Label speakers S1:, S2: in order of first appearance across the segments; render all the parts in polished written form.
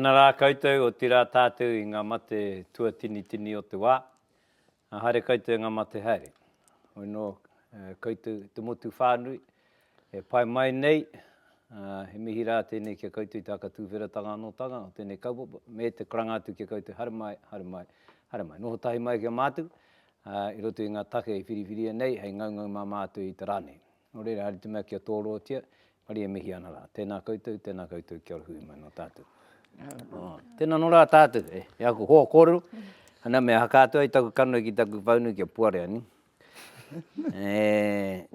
S1: Tēnā rā koutou, otirā tātou i ngā mate tuatinitini o te wā. Haere koutou i ngā mate haere. Hoi nō koutou te motu whānui e pae mai nei, he mihi rā tēnei ki a koutou i te hakatūwheratanga anōtanga o tēnei kaupapa, me te karanga atu ki a koutou, haere mai, haere mai, haere mai. Noho tahi mai ki a mātou i roto i ngā take i whiriwhiria nei hei ngaungau mā mātou i te rā nei. Nō reira, haere te mea kia tōroatia, engari e mihi ana rā. Tēnā koutou, tēnā koutou, kia ora hui mai nō tātou. Oh, tēnā nō rā tātou, e, e aku hoa kōrero. Ana me haka atu ai taku kanohi ki taku whaunu kia puare ani. E,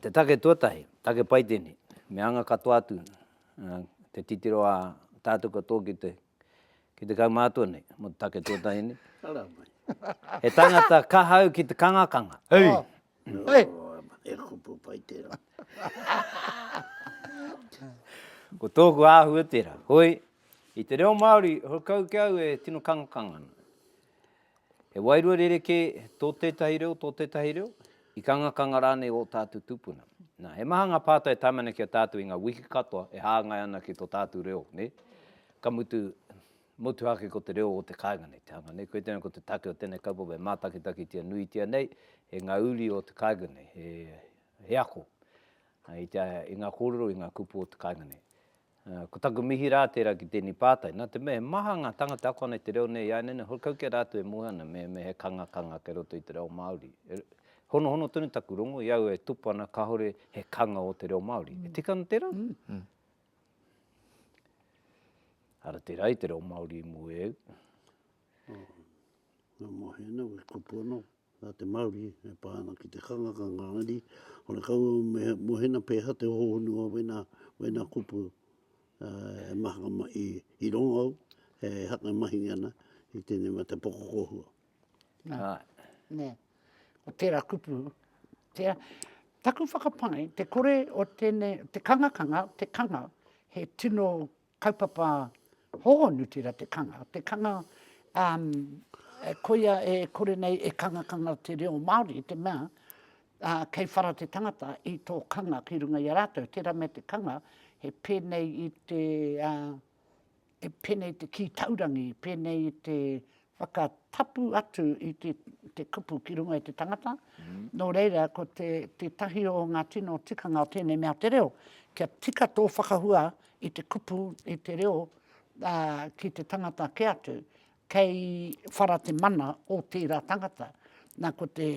S1: te take tuatahi, take pai tēnei, me anga katoa atu te titiro a tātou katoa ki te, ki te kaumātua nei, mō te take tuatahi nei. He tangata kahau ki te kangakanga. Hei! Oh.
S2: Hei! He kupu pai tērā.
S1: Ko tōku āhua tērā. Hoi, i te reo Māori, horekau ki au e tino kangakanga ana. He wairua rerekē tō tētahi reo, tō tētahi reo, i kangakanga rānei ō tātou tūpuna. Nā, he maha ngā pātai e tae mai ana ki a tātou i ngā wiki katoa e hāngai ana ki tō tātou reo, nē? Ka mutu, Motuhake ko te reo o te kāinga nei, te hanga nei. Koia tēnei ko te take o tēnei kaupapa e mātakitakitia nuitia nei e ngā uri o te kāinga nei, he, he ako i, te, i ngā kōrero, i ngā kupu o te kāinga nei. Ko taku mihi rā tērā ki tēnei pātai, nā te mea he maha ngā tangata ako ana i te reo nei i āianei, horekau ki a rātou e moe ana me, me he kangakanga kei roto i te reo Māori. E, honohono tonu taku rongo i au e tupu ana kāore he kanga o te reo Māori. E tika ana tērā? Mm. Mm. Ara tērā i te reo Māori i mua e au.
S2: Ngā mohi ana, we kupu anō, nā te Māori e pā ana ki te kangakanga, engari, horekau au me mohena pēhea te hōhonu o wēnā, wēnā kupu e maha ma, i, i rongo au, e haka mahi ana i tēnei mea te pokokōhua.
S3: Nā, nē, ko tērā kupu, tērā, taku whakapae, te kore o tēnei, te kangakanga, te kanga, he tino kaupapa hōhonu tērā te kanga, te kanga, um, koia e kore nei e kangakanga te reo Māori, te mea, uh, kei whara te tangata i tō kanga ki runga i a rātou, tērā mea te kanga, he pēnei i te, uh, e pēnei i te kī taurangi, pēnei i te whakatapu atu i te, te kupu ki runga i te tangata. Mm. Nō reira, ko te, tētahi o ngā tino tikanga o tēnei mea te reo, kia tika tō whakahua i te kupu, i te reo, ā, ki te tangata kē atu, kei whara te mana o tērā tangata. Nā, ko te,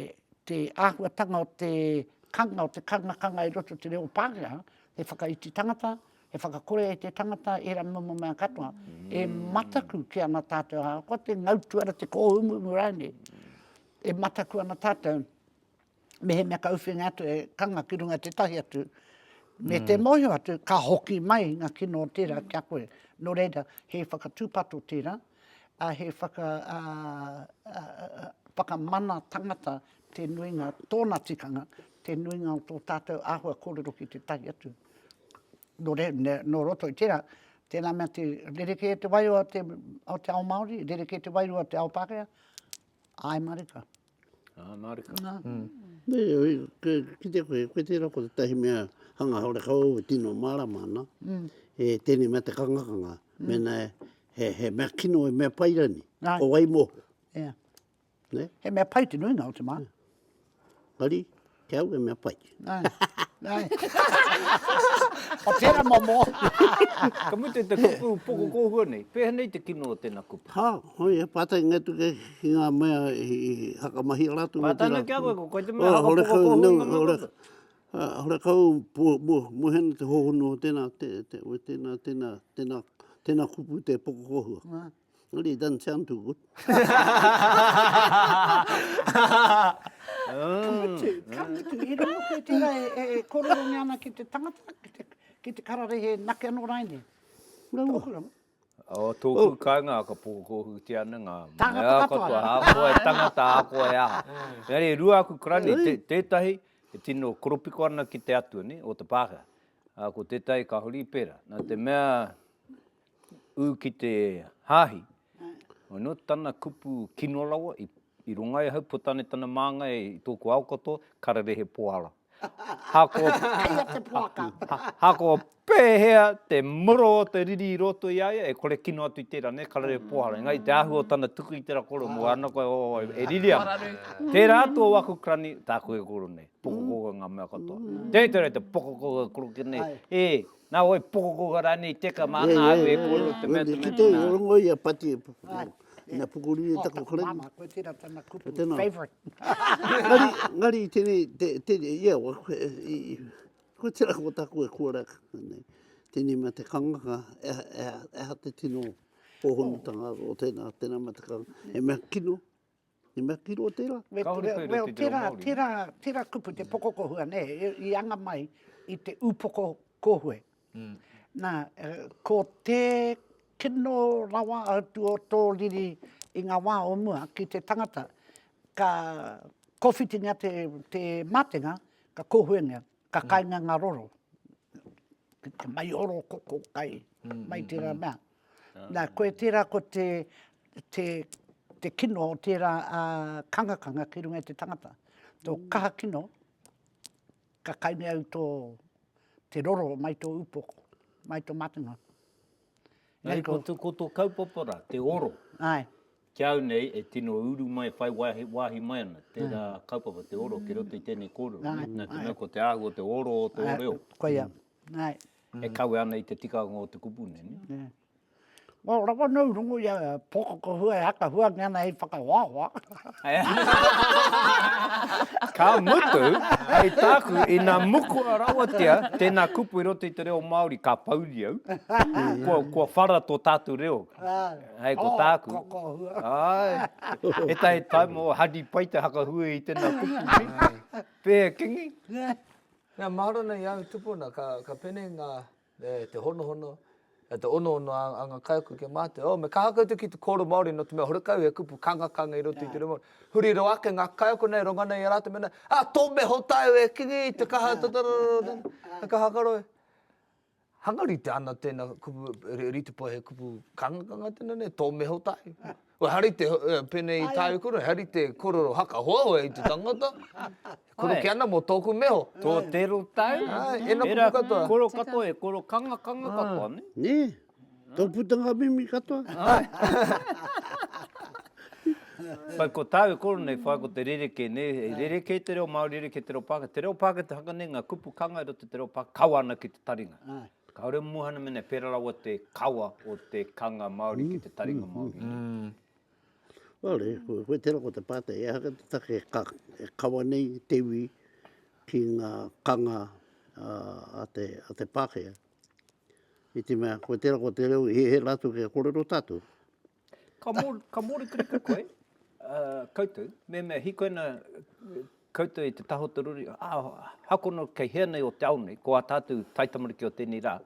S3: te āhuatanga o te kanga, o te kangakanga i roto te reo Pākehā, he whakaiti tangata, He whakakore e te tangata ērā momo mea katoa. E mataku ki ana tātou, ahakoa te ngautuara, te kōhumuhumu rānei, e mataku ana tātou, mehemea ka uwhinga atu e kanga ki runga tētahi atu, me te mōhio atu, ka hoki mai ngā kino o tērā ki a koe. Nō reira, he whakatūpato tērā, ā, he whaka, ā, whakamana tangata te nuinga, tōna tikanga, te nuinga o tō tātou āhua kōrero ki tētahi atu. Nō re, nō roto i tērā, tēnā mea te rerekē te wairua o te, o te ao Māori, rerekē te wairua o te ao Pākehā, āe mārika.
S1: Āe mārika. Nā.
S2: Mm. Ne, ke, kite koe, koe tērā ko tētahi mea hanga hore kau au e tino mārama ana, mm. e tēnei mea te kangakanga, mm. mēnā he, he mea kino, he mea pai rani, ko wai mōhio.
S3: Yeah. Ne? He mea pai te nuinga o te mā.
S2: Engari, ki au he mea pai.
S3: Nā. Nā. O tērā momo.
S1: Ka mutu te kupu pokokōhua nei, pēhea nei te kino o tēnā kupu?
S2: Ha, hoi, he pātai ngai atu ki ngā mea i hakamahia rātou.
S1: Pātai ana ki a koe, ko koe te mea hakapokokōhua ngā mea katoa.
S2: Horekau mohena te hōhonu o tēnā, tēnā, tēnā, tēnā, tēnā kupu te pokokōhua. Engari, it doesn't sound too good.
S3: Ka mutu, ka mutu, i rongo koe tērā e, e, e kōrerongia ana ki te tangata, ki te, ki te kararehe nake anō raine. Tōku rongo.
S1: O tōku oh. kāinga ka pokokōhutia ana ngā mea katoa, ahakoa e tangata, ahakoa e aha. Engari, e rua aku karani, te, tētahi e tino koropiko ana ki te atua, ne, o te Pākehā. Ā, ko tētahi ka huri pērā. Nā te mea, ū ki te hāhi, anō tana kupu kino rawa i, i runga i ahau, puta ana tana māngai i tōku ao katoa, kararehe poara. Hākoa,
S3: Kei a te poaka.
S1: hākoa pēhea. Pēhea te moro o te riri i roto i a ia, e kore kino atu i tērā, nē, karere pōhara. Engari te āhua o tana tuku i tērā kōrero, mō ana koe, oh, e riri ana. Tērā atu o waku karani, tāku e kōrero nei, pokokoka ngā mea katoa. Tēnei te rei te pokokoka koroke nei, e, nā wai pokokoka rānei teka māna au e kōrero te mea te mea.
S2: Ki te rongo i a Pati, ina pukuriri e taku karani.
S3: Māmā, koe tērā tana kupu favourite.
S2: Ngari, ngari tēnei, tēnei, ia, i, Ko tera ko taku e kua raka nei. Tēnei mea te kangaka, e, e, e ha te tino hōhonutanga o tēnā, tēnā mea te kanga. He mea kino, he mea kino tērā.
S1: Kāore koe i roto i te reo Māori.
S3: Tērā, tērā kupu te pokokohua, nē, i anga mai i te upoko kōhue. Mm. Nā, ko te kino rawa atu o tō riri i ngā wā o mua ki te tangata, ka kōwhitingia te, te mātenga, Ka kōhuengia, ka kainga ngā roro. Te maioro koko kai, mai tērā mea. Nā, koe tērā ko te, te, te kino o tērā kangakanga ki runga i te tangata. Tō kaha kino, ka kainga au tō, te roro mai tō upoko, mai tō mātenga.
S1: Engari ko, ko tō kaupapa rā, te oro.
S3: Āe.
S1: Ki a au nei, e tino uru mai, whai wāhi, wāhi mai ana tērā kaupapa, te oro ki roto i tēnei kōrero. Nā te mea ko te āhua o te oro o tō reo.
S3: Koia, āe.
S1: E kawe ana i te tikanga o te kupu nei, nē?
S3: Nē. Well, rawa nōu rongo i a Pōkokohua e hakahuangia ana hei whakahoahoa.
S1: Ka mutu, hei tāku, ina mukua rawatia tēnā kupu i roto i te reo Māori, ka pouri au. Kua, kua whara tō tātou reo. Hei ko tāku.
S3: Pōkokohua.
S1: Āe. Ētahi taima o hari pai te hakahua i tēnā kupu nei. Pēhea Kingi?
S4: Nā, mahara nei au tupuna, ka, ka pēnei ngā, E te honohono, e te onoono a, a nga kaiako ki a mātou, oh, me kaha koutou ki te kōrero Māori nō te mea horekau he kupu kangakanga i roto i te reo Māori. Huri rawa ake ngā kaiako nei, rongo nei i a rātou mena, ah, tō meho tāu e Kingi i te kaha, ta, ta, ta, ta, ta, ta, kaha karo e. Hanga rite ana tēnā kupu, rite pea he kupu kangakanga tēnā nei, tō meho tāu. Ehara i te, pēnei i tāu koro, ehara i te korero hakahoahoa i te tangata. Koro ki ana mō tōku meho.
S1: Tō tero tau.
S4: Ai, ena kupu katoa.
S1: Koro katoa, e koro kangakanga katoa, ne?
S2: Nē, tō putanga mimi katoa.
S1: Whai ko tāu e koro nei, whai ko te rerekē, nē, e rerekē te reo Māori, rerekē te reo Pākehā. Te reo Pākehā te hanga nei, ngā kupu kanga i roto i te reo Pākehā, kawa ana ki te taringa. Kāore muhana mena e pērā rawa te kawa o te kanga Māori ki te taringa Māori.
S2: Well, e, koe tērā ko te pātai, e aha te take ka, e kawa nei te iwi ki ngā kanga a, te, a te Pākehā. I te mea, koe tērā ko te reo, he, he rātou kia kōrero tātou.
S1: Ka, mō, ka mōrikarika koe, uh, koutou, me mea hikoi ana koutou i te taha o te rori, ā, hakono kei hea nei o te ao nei, ko ā tātou taitamariki o tēnei rā,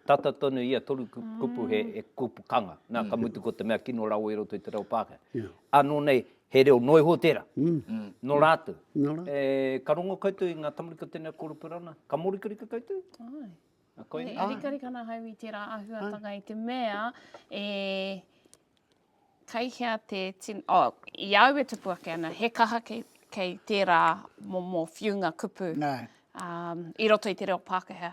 S1: tata tonu ia toru kupu he, he kupu kanga, nā, ka mutu ko te mea kino rawa i roto i te reo Pākehā.
S2: Yeah.
S1: Anō nei, he reo noa iho tērā,
S2: mm.
S1: nō rātou.
S2: Nō rātou.
S1: E, ka rongo koutou i ngā tamariki o tēnei koroperana, ka mōrikarika koutou?
S5: Ai.
S1: Koinei.
S5: E rikarika ana ahau i tērā āhuatanga i te mea e kei hea te tino, oh, i a au e tupu ake ana, he kaha kei, kei tērā momo whiunga kupu um, i roto i te reo Pākehā.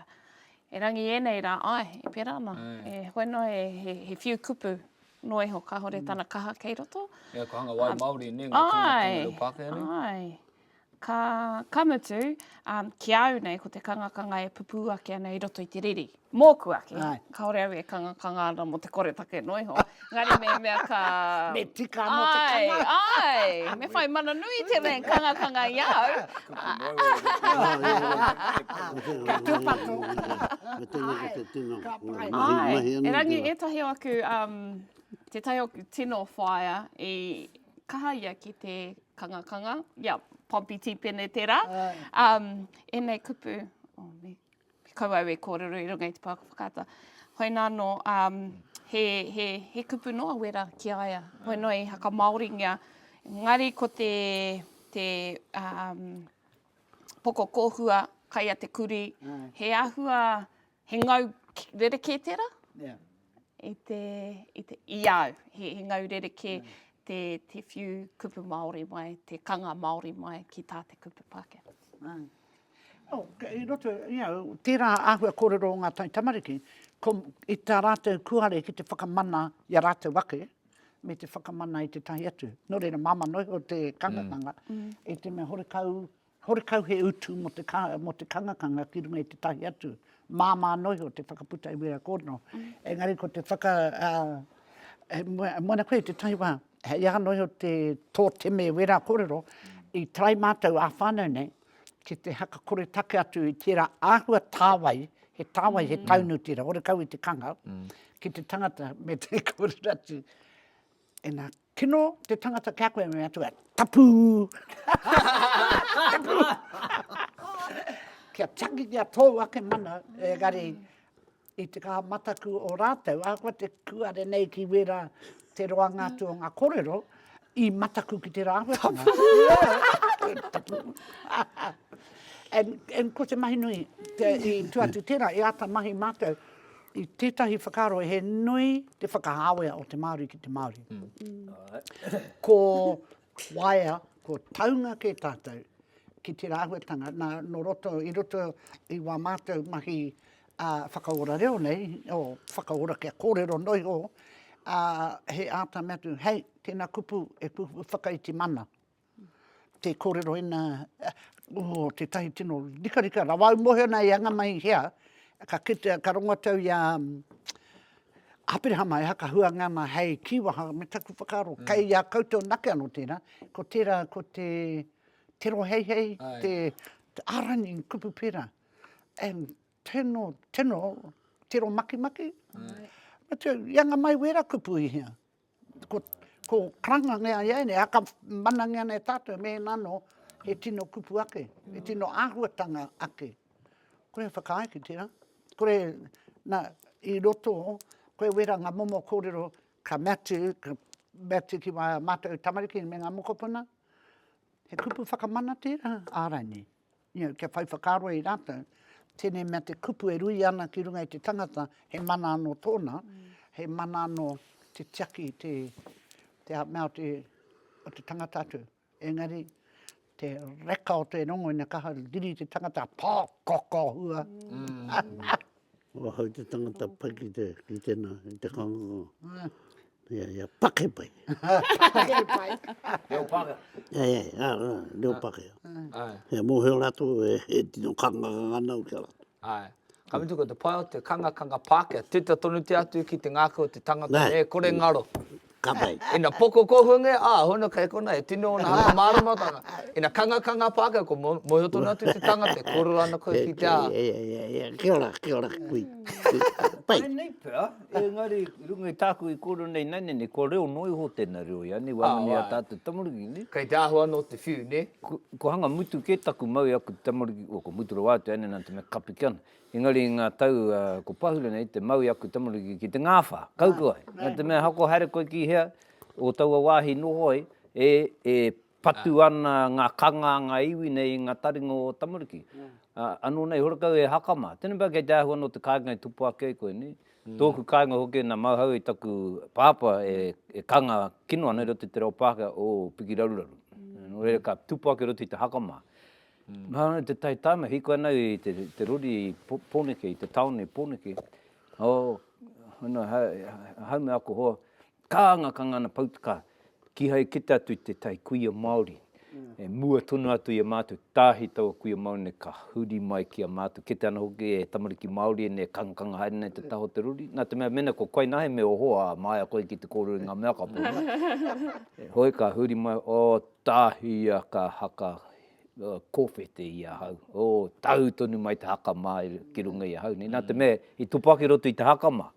S5: Erangi ēnei rā, ai, e pērā ana. E, hoi noa he, he, he whiu kupu noa iho, kāhore tana kaha kei roto.
S4: Yeah, ko hanga wai Māori, nē, ngā kanga reo Pākehā nei.
S5: Ai. Ka, ka mutu, um, ki a au nei, ko te kangakanga e pupū ake ana i roto i te riri. Mōku ake,
S3: Āe.
S5: kāore au e kangakanga ana mō te koretake noa iho. Engari mehemea ka...
S3: Me tika anō te kanga.
S5: Āe, āe, me whai mana nui tēnei kangakanga i a au.
S3: Ka tūpato.
S2: Me tēnei ko te tino
S3: Ka pai.
S2: mahi, mahi anō
S5: Erangi
S2: tērā.
S5: ētahi o aku, um, tētahi o aku tino whaea i kaha ia ki te Kangakanga, ia, Pompey Tīpene tērā. Um, ēnei kupu, oh, me, me kaua au e kōrero i runga i te pouaka whakaata. Hoi nā nō, um, he, he, he kupu noa wera ki a ia. Hoi noa i hakamāoringia. Engari ko te, te um, poko kōhua, kai a te kurī, he āhua, He ngau rerekē tērā?
S3: Yeah.
S5: I te, i te, i au, he, he ngau rerekē mm. te, te whiu kupu Māori mai, te kanga Māori mai ki tā te kupu Pākehā.
S3: Mm. Oh, i roto, you know, tērā āhua kōrero o ngā taitamariki, ko, i tā rātou kuare ki te whakamana i a rātou ake, me te whakamana i tētahi atu. Nō reira, māmā noa iho te kangakanga, mm. i te mea horekau, horekau he utu mō te, ka, mō te kangakanga ki runga i tētahi atu. Māmā noa iho te whakaputa i wera kōrero. Mm. Engari ko te whaka, uh, moana koe i tētahi wā, hei aha noa iho te tōteme wera kōrero, i try mātou ā-whānau nei, ki te haka kore take atu i tērā āhua tāwai, he tāwai, he taunu tērā, horekau i te kanga, ki te tangata me te kōrero atu, ina kino te tangata ki a koe me atu, tapu! Tapu! Kia tiakingia tōu ake mana, engari i te kaha mataku o rātou, ahakoa te kūare nei ki wērā te roanga atu o ngā kōrero, i mataku ki tērā āhuatanga. Tapu. And, and ko te mahi nui, te, i tua atu tērā, i āta mahi mātou, i tētahi whakaaro he nui te whakahāwea o te Māori ki te Māori. Mm. Ko waea, ko taunga kē tātou ki tērā āhuatanga, nā, nō roto, i roto i wā mātou mahi ā, whakaora reo nei, o, whakaora kia kōrero noa iho, ā, he āta mea atu, hei, tēnā kupu e kupu whakaiti mana. Te kōrero ina, oh, tētahi tino rikarika, rawa au mōhio ana i anga mai i hea, ka kitea, ka rongo atu au i a Aperahama e hakahuanga ana hei kīwaha, me taku whakaaro, mm. kei a koutou nake anō tērā, ko tērā, ko te tero heihei, te, te ārani, kupu pērā. And tino, tino, tiro makimaki. Me te, i anga mai wera kupu i hea. Ko, ko karangangia i ēnei, aka manangia nei tātou, mēnā anō, he tino kupu ake, he tino āhuatanga ake. Kore e whakaae ki tērā. Kore, nā, i roto, koe wera ngā momo kōrero ka mea atu, ka mea atu ki wā mātou tamariki me ngā mokopuna, he kupu whakamana tērā, āraini. You know, kia whai whakaaro ai rātou, tēnei mea te kupu e rui ana ki runga i te tangata, he mana anō tōna, he mana anō te tiaki te, te mea o te, o te tangata atu. Engari, te reka o te rongo ina kaha riri te tangata, pākokohua!
S2: Mm. Ko ahau te tangata pai ki te, ki tēnā, i te kangakanga. Ia, ia, pake pai.
S3: Pake pai.
S1: Reo Pākehā.
S2: Ia, ia, ia, reo Pākehā. Ai. Ia, mōhio rātou e, e tino kangakanga ana au ki a rātou.
S4: Ai. Ka mutu ko te pai o te kangakanga Pākehā, tita tonu te atu ki te ngākau o te tangata, e kore ngaro.
S2: Ka pai.
S4: Ina poko kōhunge, ā, hono kei kona, e tino ona whakamāramatanga. Ina kangakanga Pākehā, ko mōhio tonu atu te tangata, e kōrero ana koe ki te ā.
S2: Ia, ia, ia, kia ora, kia ora, kui. Pai.
S1: Nei pea, engari, i runga i tāku i kōrero nei nāianei, kua reo noa iho tēnā reo i a nei, wānani a tātou tamariki, nē?
S4: Kei te āhua anō te whiu, nē?
S1: Ko hanga mutu kē taku mau i aku tamariki, oh, ko mutu rawa atu ēnei nā te mea kapi ki ana. Engari i ngā tau ko pahure nei te mau i aku tamariki ki te ngāwhā, kauku ai. Nā te mea hako haere koe ki hea, o taua wāhi noho ai, e, e patu ana ngā kanga a ngā iwi nei i ngā taringa o tamariki. Anō nei, horakau e haka mā. Tēnei pea kei te āhua nō te kāinga i tupu ake ai koe, nē? Tōku kāinga hoki nā Mauhau i taku pāpā e, e kanga kino ana i roto i te reo Pākehā, o Pikiraruraru. Nō reira ka tupu ake i roto i te haka mā. Nā ana te tai tāma, hīkoi ana i te, te rori i Pōneke, i te tāone i Pōneke. Oh, ana, hau me ako hoa, kānga kanga ana poutuka, kīhai kite atu i tētahi kuia Māori. E mua tonu atu i a mātou, tāhi taua kuia Māori nei ka huri mai ki a mātou. Kite ana hoki e tamariki Māori ēnei e kangakanga haere nei te taha o te rori. Nā te mea, mēnā ko koe nahe me o hoa, māia koe ki te kōrero i ngā mea katoa. Hoi ka huri mai, oh, tāhi ia ka haka kōwhete i ahau. Oh, tau tonu mai te haka mā ki runga i ahau. Nā te mea, i tupu ake i roto i te haka mā,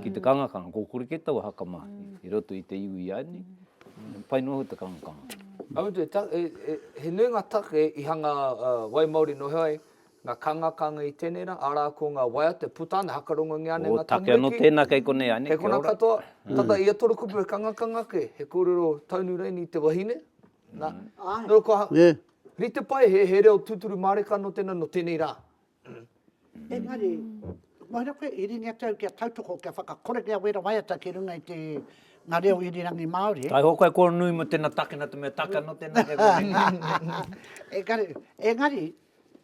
S1: ki te kangakanga, ko kore kē taua haka mā i roto i te iwi i a nei. Pai noa te kangakanga.
S4: Ka mutu, he nui ngā take i hanga wai Māori noho ai, ngā kangakanga i tēnei rā, arā ko ngā waiata e puta ana, hakarongongia ana e ngā tamariki.
S1: Oh, take anō tēnā kei konei, āne,
S4: kia ora. Kei konā katoa, tata ia toru kupu he kangakanga ake, he kōrero taunu raini i te wahine, Na, no ko rite pai he, he reo tūturu māreka no tēnā, no tēnei rā.
S3: Engari, waira koe, i ringi atu au kia tautoko, kia whakakorengia wera waiata ki runga i te nga reo irirangi Māori.
S1: Taihoa koe kua nui mo tena take na te mea take ano tena kei konei.
S3: Engari, engari,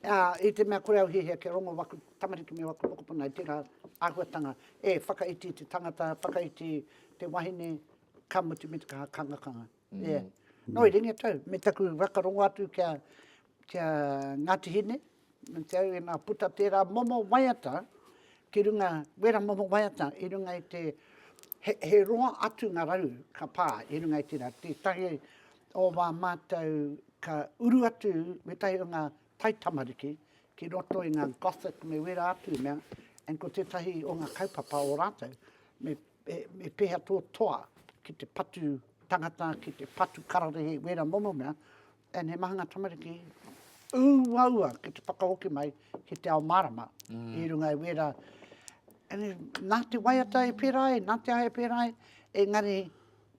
S3: Ā, i te mea kore au hiahia kia rongo waku tamariki me waku mokopuna i tērā āhuatanga, e whakaiti te tangata, whakaiti te wahine, ka mutu me te kaha kangakanga. Mm. Yeah. No, i ringa tau, me taku whakarongo atu kia, kia Ngāti Hine, me te au e nā puta tērā momo waiata, ki runga, wera momo waiata, i runga i te, he, he roa atu ngā raru ka pā i runga i tērā. Tētahi o wā mātou ka uru atu wētahi o ngā taitamariki ki roto i ngā gothic me wērā atu mea, and ko tētahi o ngā kaupapa o rātou, me, me, me pēhea tō toa ki te patu tangata, ki te patu kararehe, wērā momo mea, and he maha ngā tamariki uaua ki te whakahoki mai ki te ao mārama mm. i runga i wērā. And nā te waiata e pērā ai, nā te aha e pērā ai, engari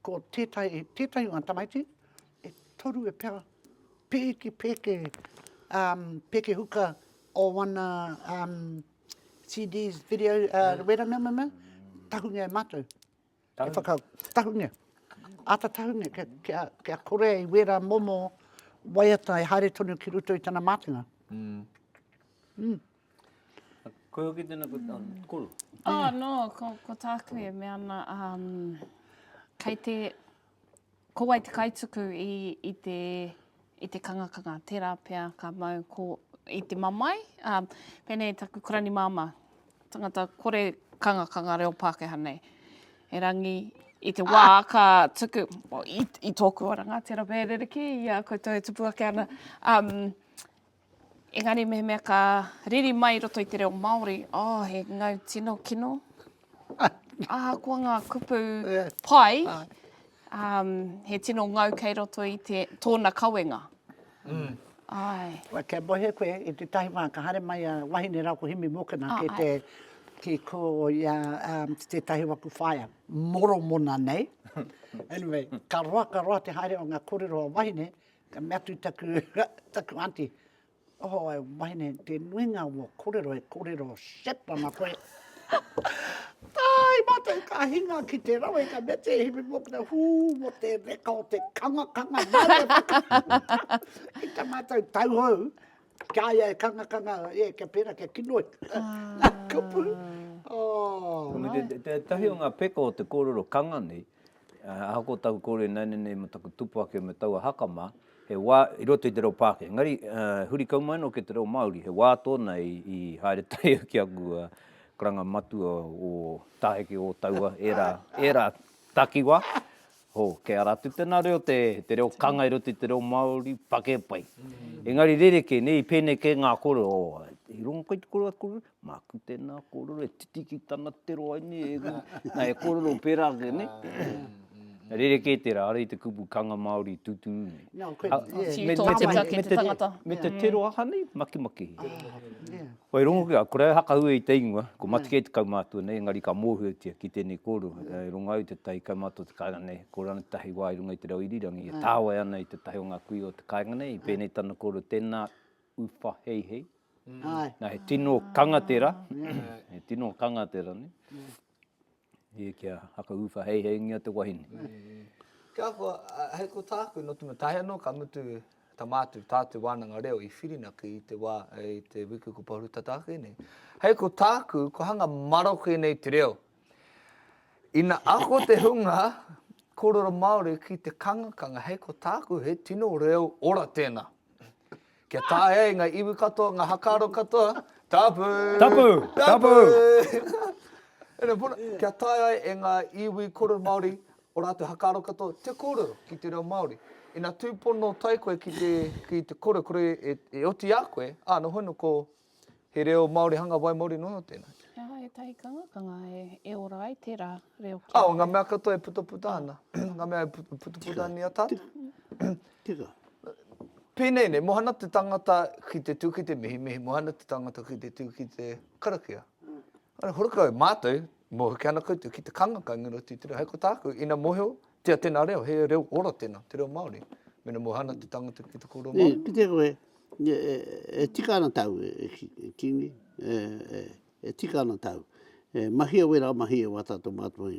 S3: ko tētahi, tētahi o ngā tamaiti, e toru e pea pēke, pēke, um, pēke huka o wana um, CDs, video, uh, wera mea, mea, mea, tahungia e mātou. E whakatahungia. Āta tahungia, kia, kia, kia kore i wera momo waiata e haere tonu ki roto i tana mātenga. Mm.
S1: Mm. Koe hoki tēnā ko koro.
S5: Oh, no, ko, ko tāku e mea ana, um, kei te, ko wai te kaituku i, i te, i te kangakanga, tērā pea ka mau ko, i te mamae, um, pēnei taku karani māmā, tangata kore kangakanga reo Pākehā nei. Erangi, i te wā ah. ka tuku, well, i, i tōku oranga, tērā pea e rerekē i a koutou e tupu ake ana, um, Engari mehemea ka riri mai i roto i te reo Māori, oh, he ngau tino kino. Ahakoa ngā kupu pai, um, he tino ngau kei roto i te, tōna kawenga.
S3: Mm. Ai. Well, kia mohe koe, i te tahi wā, ka haere mai a wahine rā ko Himi Mōkena ah, ki te, ki ko ia, um, tētahi waku whaea, moromona nei. Anyway, ka roa, ka roa te haere o ngā kōrero a wahine, Ka mea atu taku, taku aunty, Oh, e wahine, te nuinga o korero e korero shit ana koe. Ai, mātou ka hinga ki te rawe, ka mea te hiwi mōkina, hū, mo te reka o te kangakanga, nā te whaka. I ta mātou tauhou, kia ia e kangakanga, e, kia pērā, kia kinoi. Ngā kupu.
S1: Oh. Me te, te, tahi o ngā peka o te kōrero kanga nei, Ahakoa taku kōrero ināianei nei mō taku tupu ake me taua haka mā, he wā i roto i te reo Pākehā, engari huri kau mai anō ki te reo Māori, he wā tōna i haere tahi au ki aku karanga matua o Tāheke o taua, ērā, ērā takiwā. Ho, kei ara atu tēnā reo, te, te reo kanga i roto i te reo Māori, pake pai. Engari rerekē, nē, i pēnei kē ngā kōrero, oh, i rongo koe i te kōrero a te kōrero? Māku tēnā kōrero e titi ki tana te roa nei, e, nā, e kōrero pērā ake, ne? Rerekē tērā, ara i te kupu kanga Māori tūturu nei.
S3: No, koe, yeah.
S1: Me, me, te, me, te, tangata. me te tero aha nei, makimaki. Wai rongo ki a, kore ai hakahue i te ingoa, ko Matikei te kaumātua nei, engari ka mōhiotia ki tēnei kōrero. E rongo au te tahi kaumātua o te kāinga nei, kōrero ana tētahi wā i runga i te reo irirangi, e tāwai ana i tētahi o ngā kuia o te kāinga nei, i pēnei tana kōrero, tēnā uwha heihei,
S3: Ai.
S1: Nā, he tino kanga tērā. He tino kanga tērā, ne? E kia hakauwha heiheingia te wahine.
S4: Kia koa, hei ko tāku, no te mea tahi anō ka mutu tā mātou, tātou wānanga reo i Whirinaki i te wā, i te wiki ko Pahuru tata ake nei. Hei ko tāku, ko hanga maroke nei te reo. Ina ako te hunga kōrero Māori ki te kangakanga, hei ko tāku, he tino reo ora tēnā. Kia taea e ngā iwi katoa, ngā hakaaro katoa, tapu!
S1: Tapu! Tapu!
S4: Ena puna, kia taea ai e ngā iwi kōrero Māori, o rātou hakaaro katoa, te kōrero ki te reo Māori. Ina tūpono tae koe ki te, ki te kore, kore e, e oti i a koe, ā, noho no ko he reo Māori hanga wai Māori noa tēnā.
S5: He aha ētahi kangakanga e, e ora ai tērā reo
S4: kia? Ā, o ngā mea katoa e putaputa ana, ngā mea e putaputa ana i a tātou.
S2: Tika.
S4: Pēnei nei, mohana te tangata ki te tū ki te mihimihi, mohana te tangata ki te tū ki te karakia. Ara, horakau, mātou, mōhio ki ana koutou, ki te kangaka ngiro tū te reo. Hei ko tāku, ina mōhio, tia tēnā reo, he reo ora tēnā, te reo Māori. Mena mohana te tangata ki te kōrero Māori.
S2: Ki te koe, e, e, e tika ana tāu, e, e, Kingi, e, e, e tika ana tāu. E, mahia wera mahi e wā tātou mātua,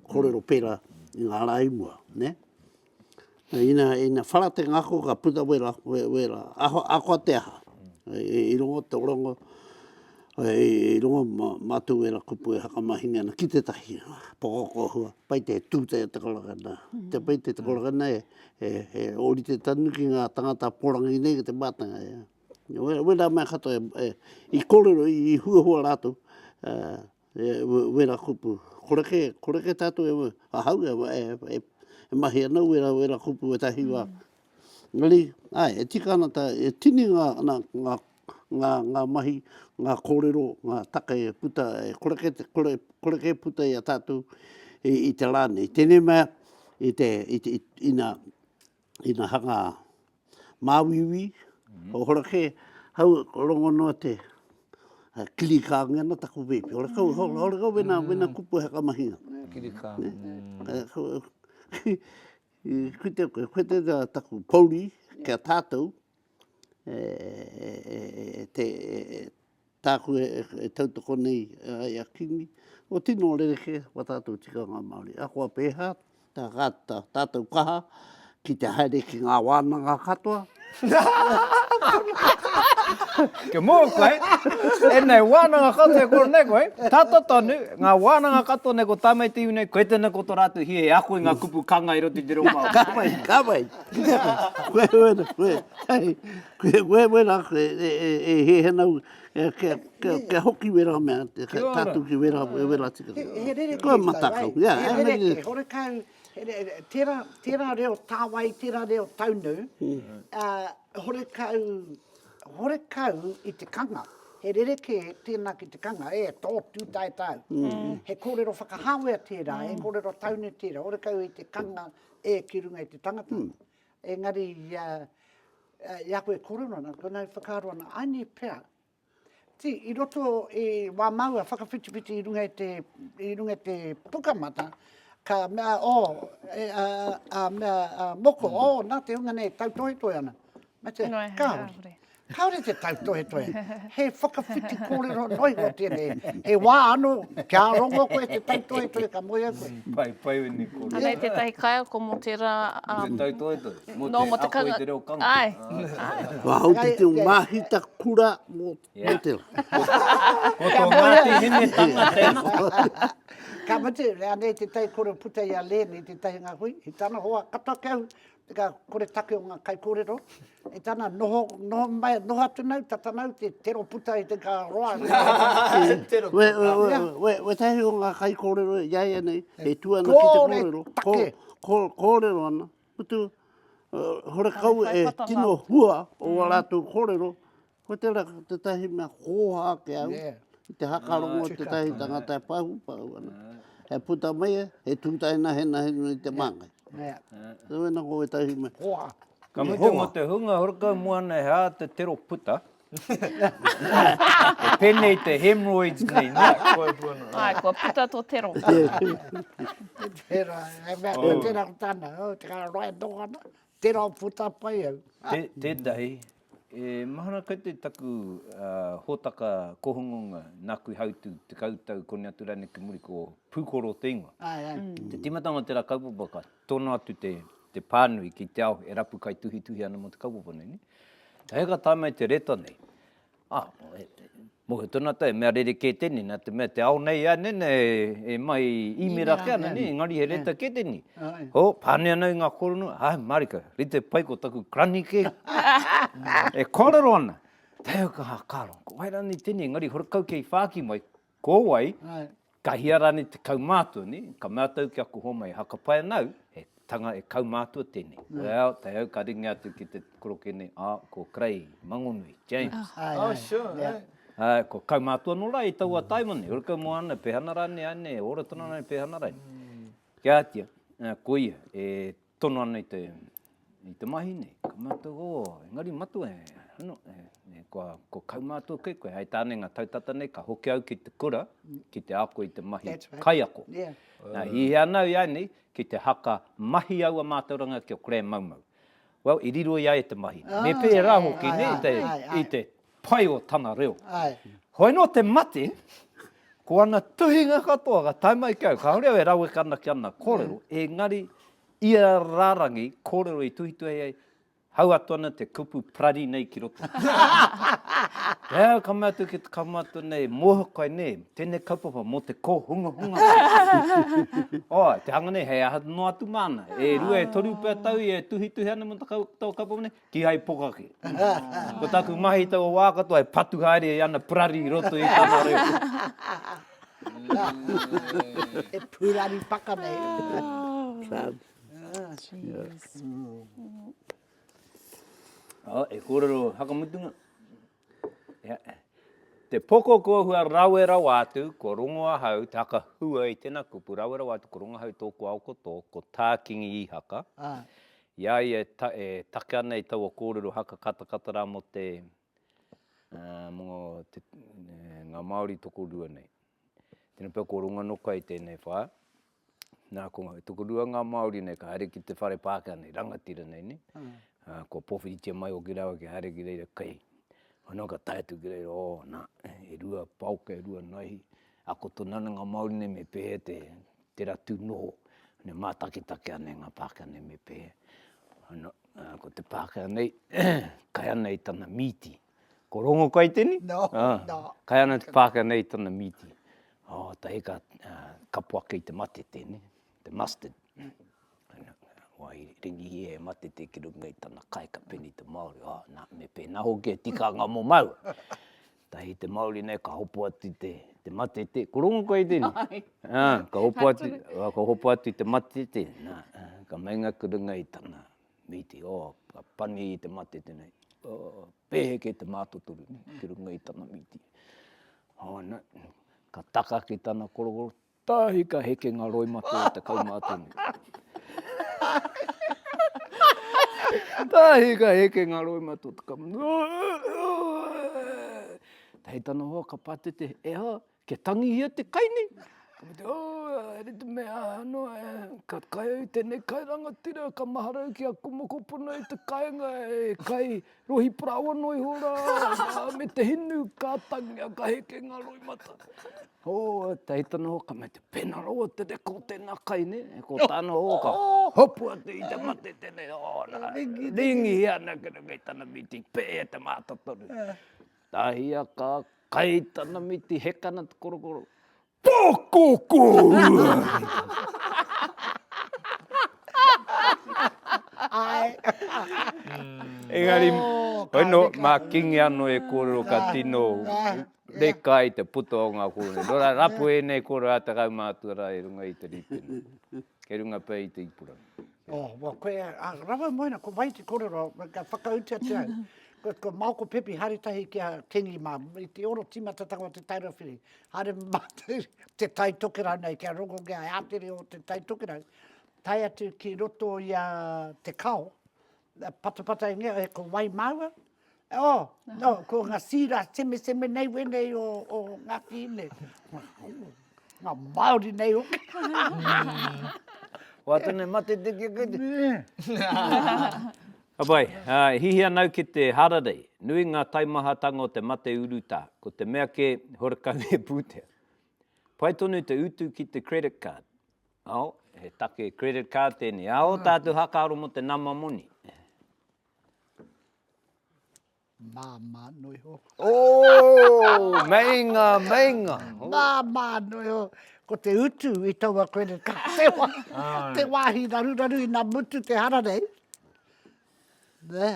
S2: kōrero pērā i ngā rā i mua, ne? Ina, ina whara te ngako ka puta wera, wera, aho, akoa te aha. I rongo te oranga, i rongo mātou wera kupu e hakamahine ana ki tētahi pokokohua, pai te tū te te korokana. Te pai te te korokana e, e, e ōrite tanu ki ngā tangata porangi nei ki te mātanga. E. Wera mea katoa e, e, i kōrero, i, i huahua rātou, E, wera kupu. Kore ke, kore ke tātou e, ahau e, e, e, e mahi ana wera, wera kupu e tahi wā. Mm. Engari, ai, e tika ana tā, e tini ngā, ngā, ngā, ngā, ngā mahi, ngā kōrero, ngā take e puta, e kore ke, kore, kore ke puta i a tātou i, i te rā nei. Tēnei mea, i te, i te, ina, ina hanga māuiui, o hora kē, hau rongo noa te kiri kāngi ana taku pēpi. Hora kau, hora kau wena, wena kupu he kamahinga.
S4: Kiri kāngi.
S2: Koe te, koe te taku pouri kia tātou, e, te, Tāku e tautoko nei i a Kingi, kua tino rerekē wā tātou tikanga Māori. Ahakoa pēhea tā tātou kaha ki te haere ki ngā wānanga katoa.
S1: Kia mōhio koe, ēnei wānanga katoa e kore nei koe, tata tonu, ngā wānanga katoa nei ko tā mai te iwi nei, koe tēnei ko tō rātou hia e ako i ngā kupu kanga i roto i te reo Māori.
S2: Ka pai, ka pai. Koe, koe, koe. Koe, koe, wera, e, e, e, e hēhena au, e, kia, kia, kia hoki wera mea, te,
S1: Kia ora.
S2: tātou ki wera, wera tika.
S3: He, he rerekē
S2: Koe
S3: tau,
S2: matakau,
S3: ai.
S2: yeah,
S3: He
S2: ai,
S3: rerekē, horekau, he re, tērā, tērā reo tāwai, tērā reo taunu, ā, horekau, horekau i te kanga. He rerekē tēnā ki te kanga, e, tō tūtae tāu. He kōrero whakahāwea tērā, he kōrero taunu tērā, horekau i te kanga e ki runga i te tangata. Engari, ā, i a koe e kōrero ana, ko nau whakaaro ana, aini pea, ti, i roto i wā māua whakawhitiwhiti i runga i te, i runga i te pukamata, ka mea, oh, e, a, a mea, a, moko, mm. oh, nā te hunga nei tautohetohe ana. Me te, kāore. Kāore te tautohetohe. He whakawhiti kōrero noa iho tēnei. He wā anō, kia rongo koe te tautohetohe, ka moe au koe.
S1: Pai, pai wini kōrero.
S5: Anei tētahi kaiako mō tērā...
S1: Mō te tautohetohe, mō te ako i te reo kanga.
S5: Āe, āe.
S2: Ko ahau te tino māhita kura mō tērā.
S1: Ko tō Ngāti Hinetanga tēnā.
S3: Ka mutu, anei tētahi kōrero puta i a Len i tētahi ngā hui, i tana hoa katoa ki au, Te ka kore take o nga kaikorero, e tana noho, noho mai, noho atu nau, tata nau te tero puta i te ka roa.
S4: Tero
S2: We, we, we, we, wetahi o nga kaikorero i a ia nei, e tu ana ki te
S3: Kore
S2: kōrero,
S3: take.
S2: ko, kōrero ana, mutu, uh, horekau e tino hua o a rātou kōrero, Ko tērā tētahi mea kōha ake au, i te hakarongo tētahi tangata e pahupahū ana. E puta mai e, he tūtaenahenahe nui te māngai. So wena ko wētahi mea.
S3: Kōha.
S1: Ka mutu mō te hunga horekau moana he aha te tero puta. E pēnei te hemorrhoids nei, nē?
S5: Āe, kua puta tō tero.
S3: Tērā, he mea, tērā ko tāna, oh, te kā roa e noho ana. Tera puta pai au.
S1: Tētahi, e mahara kau te taku hōtaka kohungunga nāku i hautū 10 tau koni atu rānei ki muri ko Pūkoro te ingoa.
S3: Āe, āe.
S1: Te tīmatanga o tērā kaupapa ka tono atu te, te pānui ki te ao e rapu kaituhituhi ana mō te kaupapa nei, nē. Hei ka tae mai te reta nei, Ā, mōhio tonu atu he mea rerekē tēnei, nā te mea te ao nei ānene e mai īmera ake ana, nē, engari he reta kē tēnei. Ho, pānui ana i ngā kōrero, āe, mārika, rite pai ko taku granny kē e kōrero ana. Tae au ka whakaaro, ko wai rānei tēnei, engari horekau kei whāki mai, Ko wai, ka hia rānei te kaumātua, nē? Ka mea atu au ki aku hoa mai, haka pai ana au, he tanga e kaumātua tēnei. Well, tae au ka ringi atu ki te koroke nei, ā, ko Kerei Mangonui, James.
S4: Oh, sure, yeah.
S1: Ā, ko kaumātua anō rā i taua taima nei, horekau moana, pēhana rānei, ānei, ora tonu rānei, pēhana rānei. Kia ātia, ko ia, e tono ana i te, i te mahi nei. Ka mea atu, oh, engari matua, e, ano, e, e, kua, kua kaumātua kē koe. Hei tāne ngā tau tata nei, ka hoki au ki te kura, ki te ako i te mahi
S3: That's right.
S1: kaiako.
S3: Yeah.
S1: Nā, hihia ana au i a nei, ki te haka mahi aua mātauranga ki o Graham Maumau. Well, i riro i a ia te mahi nei. Me pērā hoki nei, i te, i te pai o tana reo. Hoi nō te mate, ko ana tuhinga katoa ka tae mai ki au, kāore au e raweka ana ki ana kōrero, engari ia rārangi kōrero i tuhituhi ai, Hau atu ana te kupu parari nei ki roto. Ea, ka mea atu ki te kaumātua nei, moha koe nē, tēnei kaupapa mō te kōhungahunga koe. Oh, te hanga nei, hei aha noa atu māna. E rua, e toru pea tau ia e tuhituhi ana mō taua kaupapa nei, kīhai poka kē. Ko taku mahi i taua wā katoa, he patu haere i ana parari i roto i tana reo.
S3: He purari paka nei.
S5: Jeez.
S1: Oh, e kōrero hakamutunga. Yeah. Te poko kua hua rawe rawa atu, kua rongo ahau, te hakahua i tēnā kupu, rawe rawa atu, kua rongo ahau tōku ao ko tō, ko tā Kingi Ihaka.
S3: Ah.
S1: I a ia e, ta, e take ana i taua kōrero haka katakata rā mō te, uh, mō te, ngā Māori tokorua nei. Tēnā pea ko rongo anō kai tēnei whā. Nā, ko ngā, tokorua ngā Māori nei, ka haere ki te whare Pākehā nei, rangatira nei, ne? Mm. Uh, kua pōwhiritia mai hoki rāua kia haere ki reira kai. Anō ka tae atu ki reira, oh, nā, e rua paoka, e rua naihi. Ako tonu ana ngā Māori nei me pēhea te, te ratu noho. Ne, mātakitaki ana e ngā Pākehā nei me pēhea. Ano, uh, ko te Pākehā nei, kai ana i tana mīti. Ko rongo kai tēnei?
S3: No,
S1: ah,
S3: no.
S1: Kai ana te Pākehā nei i tana mīti. Oh, tahi ka uh, kapo ake i te matete, ne? te mustard. Ana, wai ringihia e matete ki runga i tana kai ka peni te Māori. Oh, nā, me pēnā hoki e tikanga mō māua. Tahi te Māori nei ka hopo atu te, te matete. Ko rongo koe i tēnei?
S5: Ai.
S1: Ah, ka hopo atu, ah, ka hopo atu i te matete. Nā, ka meinga ki runga i tana mīti. Oh, ka pani i te matete nei. Oh, pēheke te mātotoru nei, ki runga i tana mīti. Oh, na, ka taka ki tana korokoro, tahi ka heke ngā roimata o te kaumātua nei. Tahi ka heke ngā roimata o te kaumātua. Tahi tana hoa ka pātete, e hoa, kia tangihia te kai nei. Ka mea te, oh, haere te mea anō, eh, ka kai au tēnei kai rangatira, ka mahara au ki aku mokopuna i te kāinga, e kai Rohi parāoa noa iho rā, me te hinu, ka tangia, ka heke ngā roimata. Oh, tahi tana hoa, ka mea te pena rawa te reka o tēnā kai, ne? Ko tāna hoa, ka hopu atu i te mate tēnei, oh, nā, ringihia ana ki runga i tana miti, pēhea te mātotoru. Tahia ka kai tana miti, heka ana te korokoro, Pōkoko!
S3: Ai.
S1: Engari, hoi no, mā Kingi anō e kōrero ka tino reka ai te puta o ngā kōrero. Nō reira, rapu ēnei kōrero a te kaumātua rā i runga i te rīpene. Kei runga pea i te ipurangi.
S3: Oh, well, koe, a, rawa moena, ko wai te korero, ka whakautu atu au. Ko, ko Maoko Pepi haere tahi ki a Kingi mā, i te oro tīmatatanga o Te Tairauwhiri. Haere mātou te Tai Tokerau nei, kia rongo ki a ātere o Te Tai Tokerau. Tae atu ki roto i a Te Kao, patapata ingia, e ko wai māua? Oh, no, ko ngā sīra semeseme nei wēnei o, o Ngāti Hine. Ngā Māori nei hoki.
S1: Wā tēnei mate te kia kei te. Ka pai, e hihi ana au ki te hararei. Nui ngā taimahatanga o te mate urutā. Ko te mea kē, horekau he pūtea. Pai tonu te utu ki te credit card. Ao, he take credit card tēnei. Ao tātou hakaaro mō te nama moni.
S3: Māmā noa iho.
S1: Oh, meinga, meinga.
S3: Oh. Māmā noa iho. Ko te utu i taua credit card. Te, wā, te wāhi raruraru ina mutu te hararei. Nē.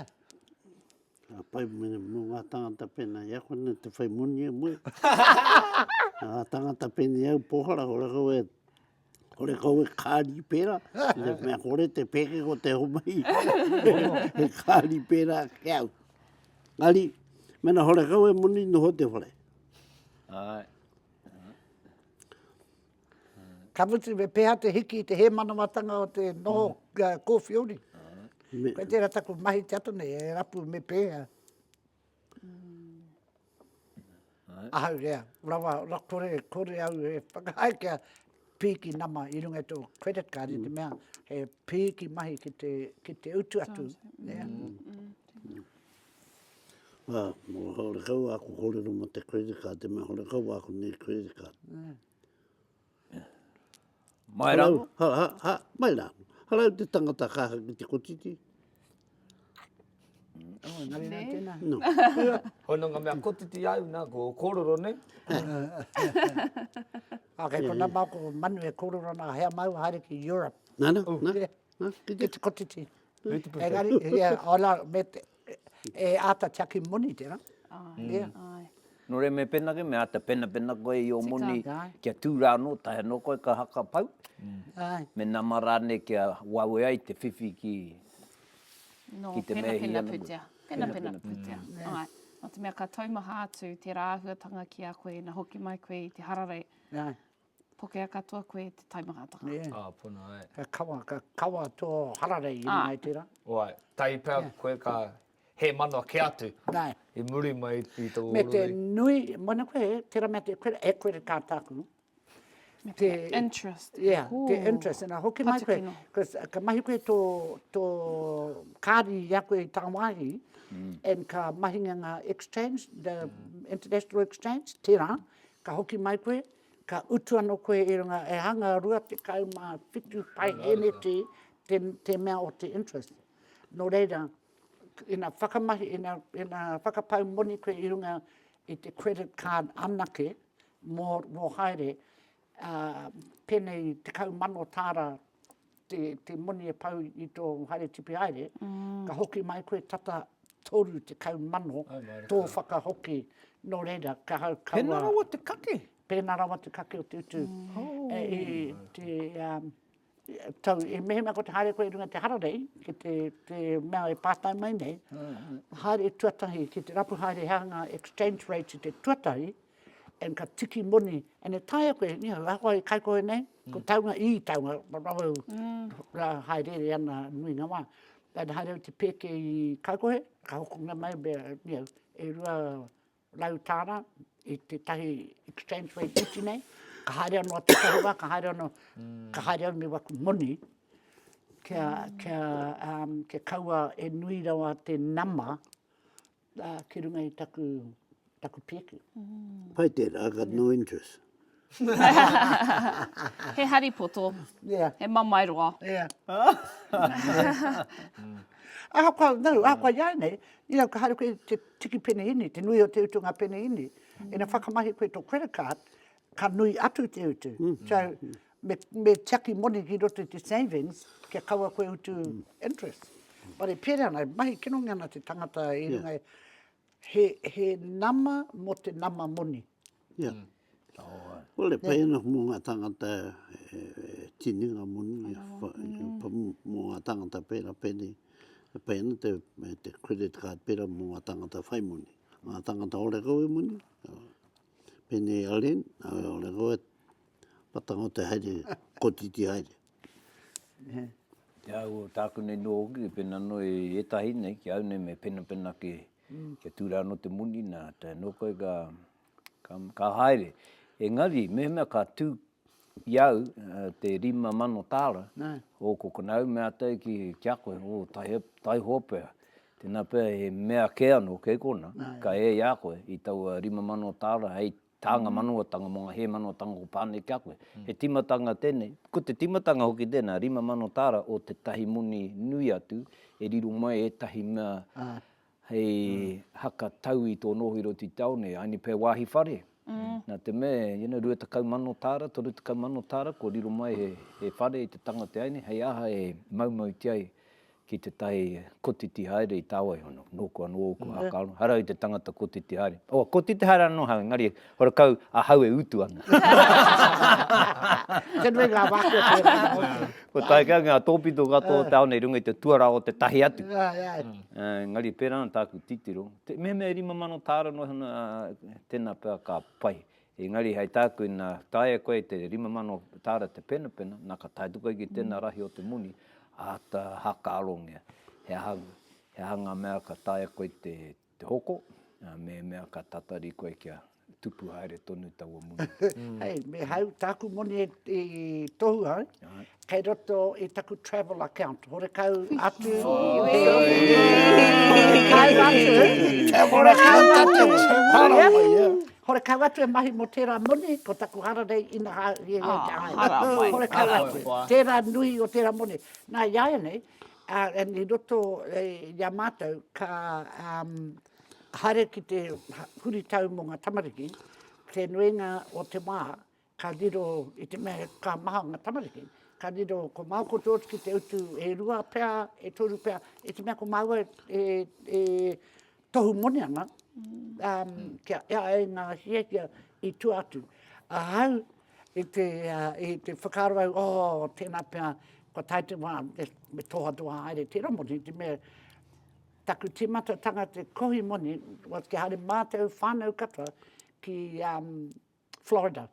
S2: Ka pai mō ngā tangata pēnā i a koe nei te whai moni e moe. Ngā tangata pēnei au pōhara, hore kau e Horekau e kāri pērā, i te mea kore te pēke ko te homai, he kāri pērā ki au. Engari, mena horekau e moni noho te whare.
S1: Ai.
S3: Ka mutu me pēhea te hiki i te hēmanawatanga o te noho mm. kōwhiori.
S2: Me...
S3: Koe tērā taku mahi te ata nei, e rapu me pēhea. Ahau rea, rawa, ra, kore, kore au e whakaae kia pīki nama i runga i tō credit card i te mea he pīki mahi ki te, ki te utu atu. Yeah.
S2: Mm. Ah, mō horekau aku kōrero mō te credit card, te mea horekau aku nei credit card.
S3: Mm.
S1: Mai rā.
S2: Ha, ha, ha, mai rā. Harau te tangata kaha ki te kotiti.
S3: Oh, engari nā tēnā.
S2: No.
S4: Hoi nō ngā mea kotiti au nā, ko kōrero nei.
S3: Ah, kei kona mau ko manu e kōrero ana hea mau haere ki Europe.
S2: Nā, nā, nā. Nā, ki
S3: te kotiti. Engari, yeah, hola, me te, e āta tiaki moni tērā.
S5: Ai,
S3: yeah.
S5: ai.
S1: Nō reira me pena ke, me āta penapena koe i ō moni kia tū rā anō, tae anō koe ka haka pau.
S3: Ai.
S1: Me nama rānei kia wawe ai te whiwhi ki,
S5: No,
S1: ki te mea
S5: penapena
S1: hia ana koe.
S5: pūtea. Penapena pūtea. Ai. Nō te mea ka taumaha atu tērā āhuatanga ki a koe ina hoki mai koe i te hararei.
S3: Ai.
S5: Pokea katoa koe te taimahatanga.
S3: Yeah.
S4: Ah, pono, ai.
S3: Ka kawa, ka kawa tō hararei i runga i tērā.
S4: Oi, tahi pea koe ka he manawa ke atu.
S3: Nā.
S4: I muri mai i tō
S3: Me te nui, mōna koe, tērā mea te credit, e credit card tāku.
S5: Me te interest.
S3: Yeah, te interest. And hoki mai koe, cause ka mahi koe tō, tō kāri i a koe i tāwāhi, and ka mahinga ngā exchange, the international exchange, tērā, ka hoki mai koe, Ka utu ano koe i runga, e hanga 27 paeheneti te, te mea o te interest. No reira, ina whakamahi, ina, ina whakapau moni koe i runga i te credit card anake mō, mō haere, uh, pēnei 10,000 tāra te, te moni e pau i tō haere tipi haere, mm. ka hoki mai koe tata 30,000 tō whakahoki. Nō reira, ka hau kaua...
S1: Pēnā rawa te kake?
S3: Pēnā rawa te kake o te utu. Mm. Oh. E, e, te, um, tau, e mehemea ko te haere koe i runga te hararei, ki te, te mea e pātai mai nei, mm. haere tuatahi, ki te rapu haere hea ngā exchange rates i te tuatahi, and ka tiki moni, and e taea koe, you know, ahakoa i kaikohe nei, ko mm. taunga, i taunga, rawa mm. rā haereere ana nui ngā wā. And haere au te pēke i kaikohe, ka hokonga mai, me, you know, e 200 tāra i tētahi exchange rate iti nei, ka haere anō a tētahi wā, ka haere anō, mm. ka haere au me waku moni, kia, kia, um, kia kaua e nui rawa te nama ā, ki runga i taku, taku pēke.
S2: Pai tērā, I got no interest.
S5: He hari poto.
S3: Yeah.
S5: He mamae roa.
S3: Yeah. Ahakoa, no, ahakoa i a nei, you know, ka haere koe te tiki penehīni, te nui o te utu o ngā penehīni, ina whakamahi koe tō credit card, ka nui atu te utu. So, Me, me tiaki moni ki roto i te savings, kia kaua koe utu interest. But e pērā ana, e mahi kinongia ana te tangata i runga, he, he nama mō te nama moni.
S2: Yeah. Well, e pai ana mō ngā tāngata e tini ngā moni, mō ngā tāngata pērā pēnei, e pai ana te, te credit card pērā mō ngā tāngata whai moni. Ngā tāngata horekau e moni, pēnei a Len, horekau e Patanga o te haere, kotiti haere.
S1: Te au o tāku nei nō hoki, pēnā anō i ētahi nei, ki au nei me penapena ki, kia tū rā anō te moni nā, tae anō koe ka, ka, ka haere. Engari, mehemea ka tū i au te 5,000 tāra, o ko konā au mea atu ai ki, ki a koe, o, taihe, taihoa pea, tēnā pea he mea kē anō kei konā, ka ea i a koe i taua 5,000 tāra hei Tānga manawatanga mō ngā hēmanawatanga ko pā nei ki a koe. He tīmatanga tēnei, ko te tīmatanga hoki tēnā, 5,000 tāra o tētahi moni nui atu e riro mai ētahi mea hei haka tau i tō noho i roto i te ao nei, aini pea wāhi whare. Nā te mea, you know, 20,000 tāra, 30,000 tāra, kua riro mai he whare i te tangata aini, hei aha e maumautia ai ki tētahi kotiti haere i tāwai hono, nōku anō ōku hākaro, hara i te tangata kotiti haere. Oh, kotiti haere anō hau, engari horakau ahau e utu ana.
S3: Te nui ngā wā kua pērā.
S1: Kua tae ki au ngā tōpito katoa o te ao nei runga i te tuarā o te tahi atu. Engari pērā ana tāku titiro. Mehemea e 5,000 tāra noa iho, tēnā pea ka pai. Engari hei tāku ina taea koe te 5,000 tāra te penapena, nā ka tae atu koe ki tēnā rahi o te moni, āta hākaarongia he aha, he aha ngā mea ka taea koe te, te hoko, mehemea ka tatari koe kia tupu haere tonu taua moni.
S3: Hei, me hau tāku moni i tohu au, Kei roto i taku travel account, horekau atu. Horekau atu. Horekau atu. Horekau atu e mahi mo tērā moni, ko taku hararei ina hiahia te haere. Horekau atu. Tērā nui o tērā moni. Nā, i āianei, And i roto i a mātou, ka um, haere ki te huritau mō ngā tamariki, te nuinga o te wā, ka riro i te mea ka maha ngā tamariki, ka riro ko māua ko George ki te utu e rua pea, e toru pea, i te mea ko māua e, e tohu moni ana, um, kia ea ai ngā hiahia i tua atu. Ahau, i te, uh, i te whakaaro au, oh, tēnā pea, kua tae te wā, me, me tohatoha haere tērā moni, te mea, taku tīmatatanga te kohi moni, was kia haere mātou whānau katoa ki um, Florida,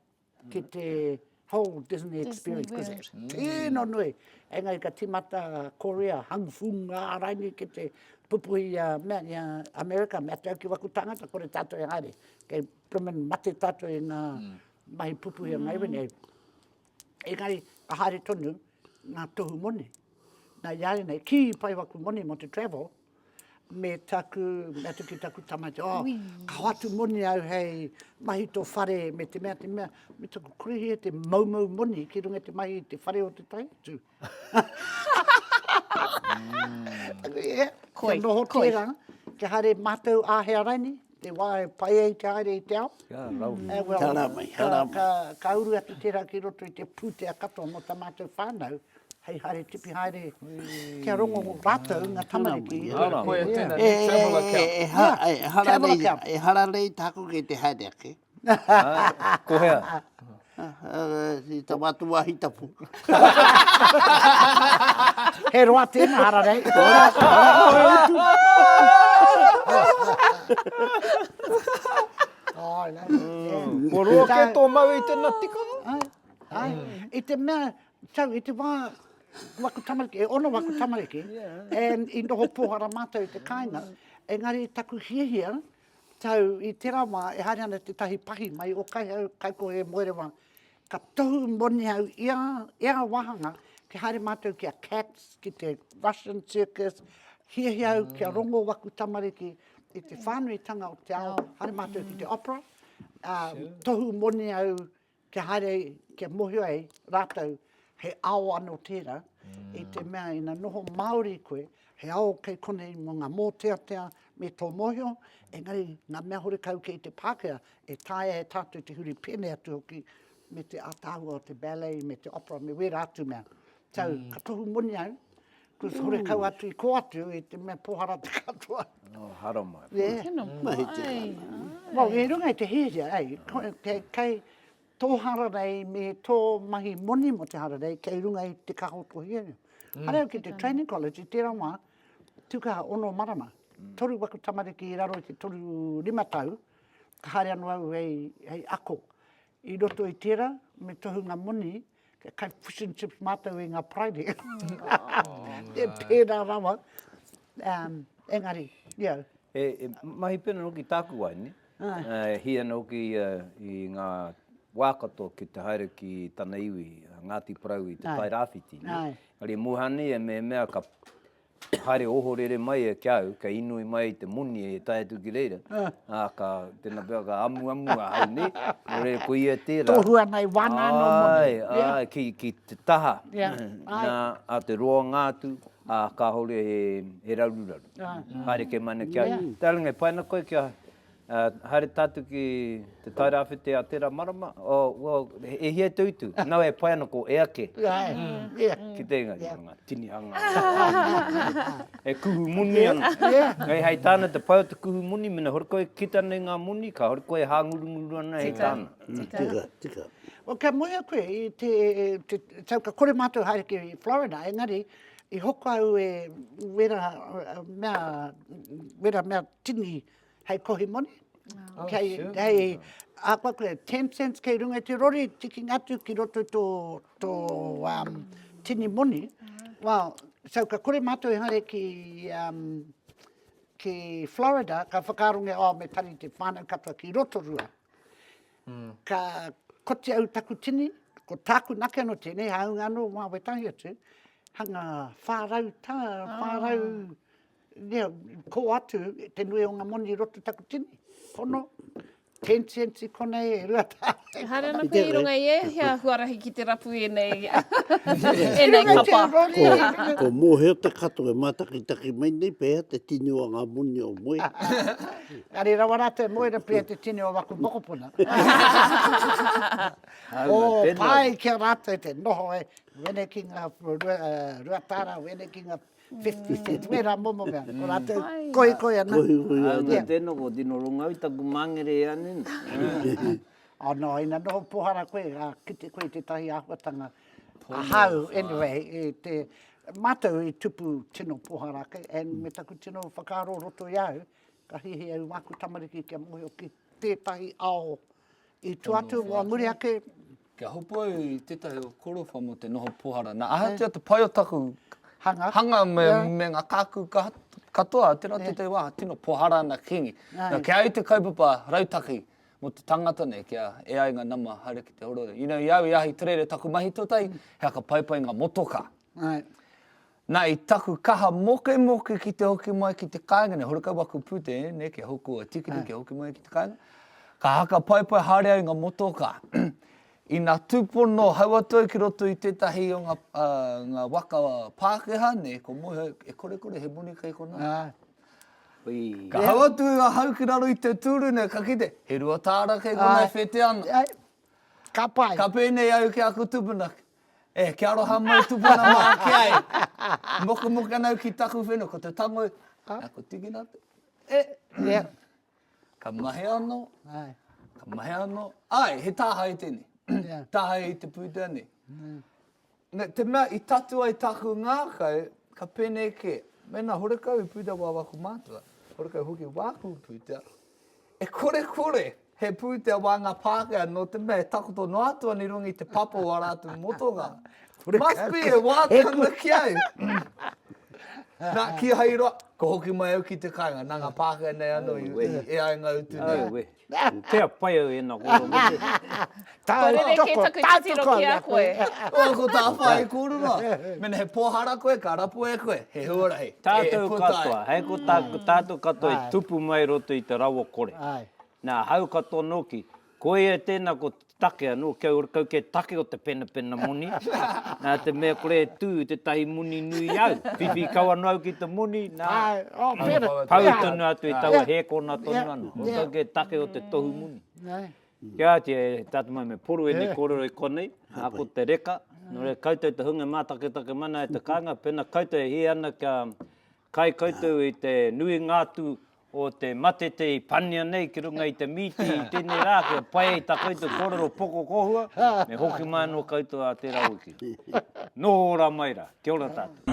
S3: ki te whole Disney experience, Disney World. Tino nui. Engari ka timata Korea, Hung Fung, a raini ki te pupuhi i mea, i a Amerika, mea te au ki waku tangata, kore tātou e haere. Kei blimmin mate tātou i ngā mm. mahi pupuhi a ngā iwi nei. Engari, ka haere tonu ngā tohu moni. Nā i a nei, ki pai waku moni mō te travel, me taku, me atu ki taku tamaiti, oh, ka hoatu moni au hei mahi tō whare me te mea, te mea, me taku kore hia te moumou moni ki runga te mahi i te whare o te taitu. mm. yeah,
S5: koi,
S3: kia noho
S5: koi.
S3: tērā, kia haere mātou āhea raini, te wā e pai ai te haere i te ao.
S1: Kia rau.
S3: Eh, well,
S2: Hara mai,
S3: ka,
S2: hara mai.
S3: ka, ka uru atu tērā ki roto i te pūtea katoa mō tā mātou whānau, hei haere tipi haere kia rongo rātou ngā tamariki.
S4: Koia tēnā, new travel account.
S3: Travel account.
S2: E hara rei tāku kei te haere ake.
S1: Ko hea?
S2: I tā mātou wāhi tapu.
S3: He roa tēnā hara rei.
S1: Kua roa kē tō mau i tēnā tikanga?
S3: Ai, i te mea, Tau, i te wā, waku tamariki, e ono waku tamariki, and i noho pōhara mātou i te kāinga, engari taku hiahia, tau, i tērā wā, e haere ana tētahi pahi mai o Kaihau, Kaikohe, Moerewa, ka tohu moni au ia, ia wāhanga, kia haere mātou ki a Cats, ki te Russian Circus, hiahia au kia rongo waku tamariki i te whānuitanga o te ao, haere mātou ki te opera, ā, tohu moni au Kia haere, kia mōhio ai rātou he ao anō tērā, i te mea ina noho Māori koe, he ao kei konei mō ngā mōteatea me tō mōhio, engari ngā mea horekau kei te Pākehā, e taea e tātou te huri pēnei atu hoki me te ātaahua o te ballet, me te opera, me wērā atu mea. So, ka tohu moni au, cos horekau atu i kō atu i te mea pōhara te katoa.
S1: Oh, haramai.
S3: Yeah.
S5: Tino
S2: Mahi
S5: pai.
S2: tika ana.
S3: Well, i runga i te hiahia, ei, kei, kei tō hararei me tō mahi moni mō te hararei, kei runga i te kaha o tō hiahia. Mm. Haere au ki te training college i tērā wā, tūkaha ono marama. Mm. Toru waku tamariki i raro i te toru rima tau, ka haere anō au hei, hei ako. I roto i tērā, me tohu ngā moni, Kia kai fish and chips mātou i ngā Paraire. E pērā rawa. Um, engari, you know.
S1: E, e mahi pēnā hoki tāku wahine. E hī ana hoki ia i ngā wā katoa ki te haere ki tana iwi, a Ngāti Porou i Te Tai Rāwhiti. Engari e moe ana ia mehemea ka haere ohorere mai e ki a au, kei inoi mai te moni e tae atu ki reira, ā, ka, tēnā pea ka amuamu ahau, nē? Nō reira, ko ia tērā.
S3: Tohu ana i wāna anō moni.
S1: Āe, āe, ki, ki te taha, nā, a te roanga atu, ā, kāore he, he raruraru. Haere kē mai ana ki a au. Darling, e pai ana koe kia, Uh, haere tātou ki te Tairāwhiti a tērā marama, oh, well, e hia te utu? Nau e pai ana ko ea ke.
S3: Yeah. Yeah.
S1: Ki te inga, yeah. ngā tinihanga. e kuhu moni ana.
S3: Yeah.
S1: Hei, hei tāna te pai o te kuhu moni, mena hore koe kita nei ngā moni, ka hore koe hāngurunguru ana hei tāna.
S3: Tika.
S2: Tika, tika.
S3: Well, kia moea koe i te, te, tau ka kore mātou haere ki Florida, engari, i hoko au e wera mea, wera mea tini hei kohi moni.
S4: Oh,
S3: kei,
S4: sure.
S3: hei, ahakoa koe, 10 cents kei runga i te rori, tikinga atu ki roto i tō, tō um, tini moni. Well, so ka kore mātou e haere ki, um, ki Florida, ka whakaarongia, oh, me tari te whānau katoa ki Rotorua. Mm. Ka koti au taku tini, ko tāku nake anō tēnei, hāunga anō wā wetahi atu, hanga 400 tā, 400, Ia, kō atu te nui o ngā moni i roto taku tini. Pono. Ten cents i konei, e 2 tāra.
S5: E haere ana koe i runga i ēhea huarahi ki te rapu ēnei, ēnei kapa?
S2: Ko, ko mōhio te katoa e mātakitaki mai nei pēhea te tini o ngā moni o moe.
S3: Engari rawa rātou e moe ana pēhea te tini o waku mokopuna. O, pai ki a rātou te noho e, wene ki ngā 2 tāra, wene ki ngā 50 cents, wērā momo mea. Ko rātou kohikohi ana.
S1: Kohikohi ana. Yeah. Tēnā ko tino rongo au taku mangere e anena.
S3: Oh no, ina noho pohara koe, a kite koe i tētahi āhuatanga ahau, anyway, e te, mātou i tupu tino pohara ake, and me taku tino whakaaro o roto i a au, ka hiahia au wāku tamariki kia mōhio ki tētahi ao i tua atu, wā muri ake,
S4: Kia hopu au i tētahi o korowha mō te noho pohara. Nā, ahatia te pai o taku
S3: hanga,
S4: hanga me, yeah. me ngā kākū katoa, tērā yeah. tētahi wā, tino pohara ana Kingi. Yeah. Nā, kia ai te kaupapa rautaki mō te tangata nei, kia e ai ngā nama haere ki te horo. You know, i au i Ahitereiria taku mahi tuatahi, he aka paipai ngā motoka.
S3: Right.
S4: Nā, i taku kaha mokemoke ki te hoki mai ki te kāinga nei, horekau aku pūtea, nē, kia hoko a tikiri, kia hoki mai ki te kāinga, ka haka paipai haere au i ngā motokā. Ina tūpono hau atu au ki roto i tētahi o ngā, uh, ngā waka Pākehā, nē, ko moe au, e korekore he moni kei konā. Ka hau atu ahau ki raro i te tūru nei, ka kite, he 2 tāra kei konā e whete ana.
S3: Ka pai.
S4: Ka pēnei au ki aku tūpuna, E, kia aroha mai tupuna mā ki ai. Mokemoke ana au ki taku whenua, ko te tango, a ko tikina te, e,
S3: yeah.
S4: Ka mahi anō,
S3: Ai.
S4: ka mahi anō. Ai, he tāhae tēnei.
S3: Yeah.
S4: Tāhae i te pūtea nei. Mm. Me, te mea i tatu ai taku ngākau, ka pēnei kē, mēnā horekau i pūtea wā waku mātua, horekau hoki wāku pūtea, E korekore he pūtea wā ngā Pākehā nō te mea e takoto noa atu ana i runga i te papa o ā rātou motokā. Must be e wātea ana ki au. Nā, kīhai i roa, ka hoki mai au ki te kāinga, nā ngā Pākehā nei anō i e ai ngā utu nei.
S1: Auē. Tea pai au ēnā kōrero me te.
S5: Kua rerekē taku titiro ki a koe.
S4: Oh, ko tā whai kōrero. Mena he pōhara koe, ka rapu e koe, he huarahi.
S1: Tātou katoa, hei ko tā, tātou katoa i tupu mai roto i te rawa kore. Nā, hau katoa nōki, koia tēnā ko te take anō, kia ora kau kē take o te penapena moni, nā te mea kore e tū tētahi moni nui au, whiwhi kau anō au ki te moni, nā, pau tonu atu i taua hēkona tonu anō, ora kau kē take o te tohu moni. Kia oti e tātou mai me poro ēnei kōrero i konei, ā, ko te reka, nō reira koutou te hunga e mātaketake mai ana i te kāinga, pēnā koutou e hē ana kia kai koutou i te nuinga atu o te matete i pania nei ki runga i te mīti i tēnei rā, kia pai ai tā koutou kōrero poko kōhua, me hoki mai anō koutou ā tērā wiki. Noho ora mai rā. Kia ora tātou.